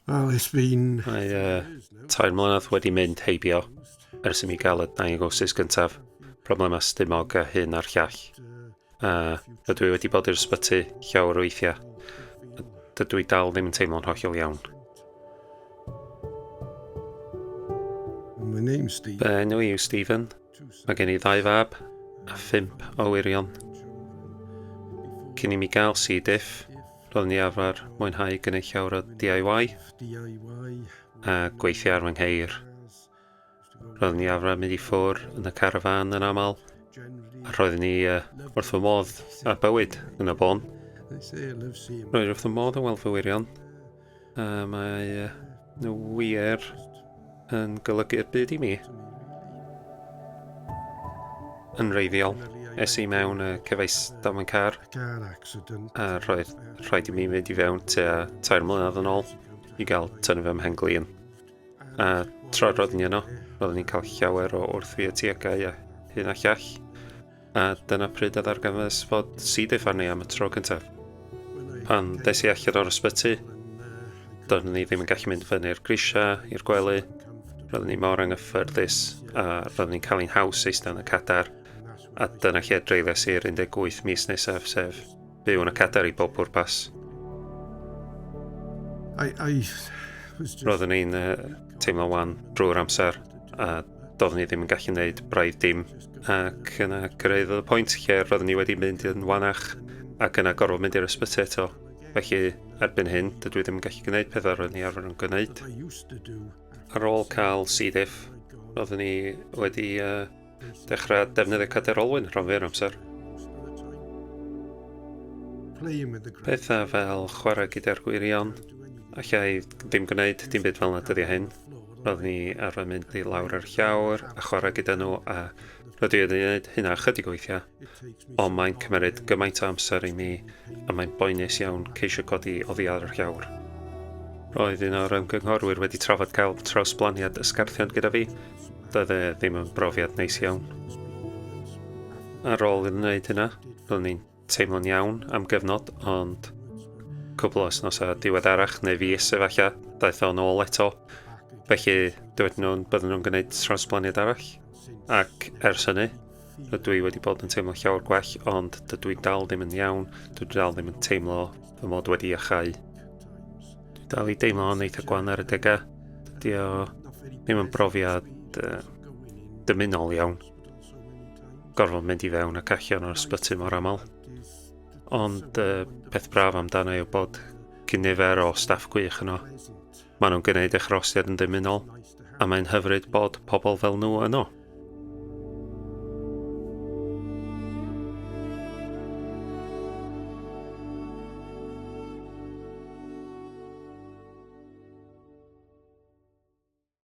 Well, it's been Mae 3 mlynedd wedi mynd heibio ers i mi gael y diagnosis gyntaf, problemau stumog a hyn a'r llall. A rydw i wedi bod i'r ysbyty llawer o weithiau. A dydw i dal ddim yn teimlo'n hollol iawn. My name's Steve. Fy enw i yw Stephen. Mae gen i ddau fab a phump o wyrion. Cyn i mi gael C. diff, roeddwn i arfer mwynhau gwneud llawer o DIY a gweithio ar fy ngheir. Roeddwn i arfer mynd i ffwr yn y carafán yn aml, a roeddwn i wrth fy modd â bywyd yn y bôn. Roedd wrth fy modd yn weld fy wyrion, a mae nhw wir yn golygu'r byd i mi. Yn wreiddiol, es i mewn y cefais damwain car, a roedd rhaid i mi fynd i fewn tua 3 mlynedd yn ôl i gael tynnu fy mhen-glin. A tra roeddwn i yno, roeddwn i'n cael llawer o wrthfiotigau a hyn a llall. A dyna pryd a ddarganfes fod C. diff arni am y tro cyntaf. Pan des i allan o'r ysbyty, doeddwn i ddim yn gallu mynd fyny'r grisiau i'r gwely. Roeddwn i mor anghyffyrddus a roeddwn i'n cael hi'n haws eistedd yn y cadair. A dyna lle dreuliais i'r 18 mis nesaf, sef byw yn y cadair i bob pwrpas. Roeddwn i'n teimlo wan drwy'r amser a doeddwn i ddim yn gallu gwneud braidd dim. Ac yna gyrhaeddodd y pwynt lle roeddwn i wedi mynd yn wanach ac yna gorfod mynd i'r ysbyty eto. Felly, erbyn hyn, dydw i ddim yn gallu gwneud pethau roeddwn i arfer yn gwneud. Ar ôl cael C. diff, roeddwn i wedi dechrau defnyddio cadair olwyn rhan fwya'r amser. Pethau fel chwarae gyda'r gwirion, allai ddim gwneud dim byd fel yna dyddiau hyn. Roeddwn i arfer mynd i lawr ar llawr a chwarae gyda nhw a rydw i wedi gwneud hynna ychydig o weithiau, ond mae'n cymeryd gymaint o amser i mi a mae'n boenus iawn ceisio codi oddi ar y llawr. Roedd un o'r ymgynghorwyr wedi trafod cael trawsblaniad ysgarthion gyda fi. Doedd e ddim yn brofiad neis iawn. Ar ôl i wneud hynna, roeddwn i'n teimlo'n iawn am gyfnod, ond cwpl o wythnosau diweddarach neu fis efallai, daeth o'n ôl eto. Felly, dywedon nhw'n bydden nhw'n gwneud trawsblaniad arall. Ac ers hynny, rydw i wedi bod yn teimlo llawer gwell, ond dydw i dal ddim yn iawn, dydw i dal ddim yn teimlo fy mod wedi iachau. Dwi dal i deimlo yn eitha gwan ar adegau. Dydy o ddim yn brofiad dymunol iawn. Gorfod mynd i fewn ac allan o'r ysbyty mor aml. Ond peth braf amdano yw bod cynifer o staff gwych yno. Maen nhw'n gwneud eich rhosiad yn dymunol, a mae'n hyfryd bod pobl fel nhw yno.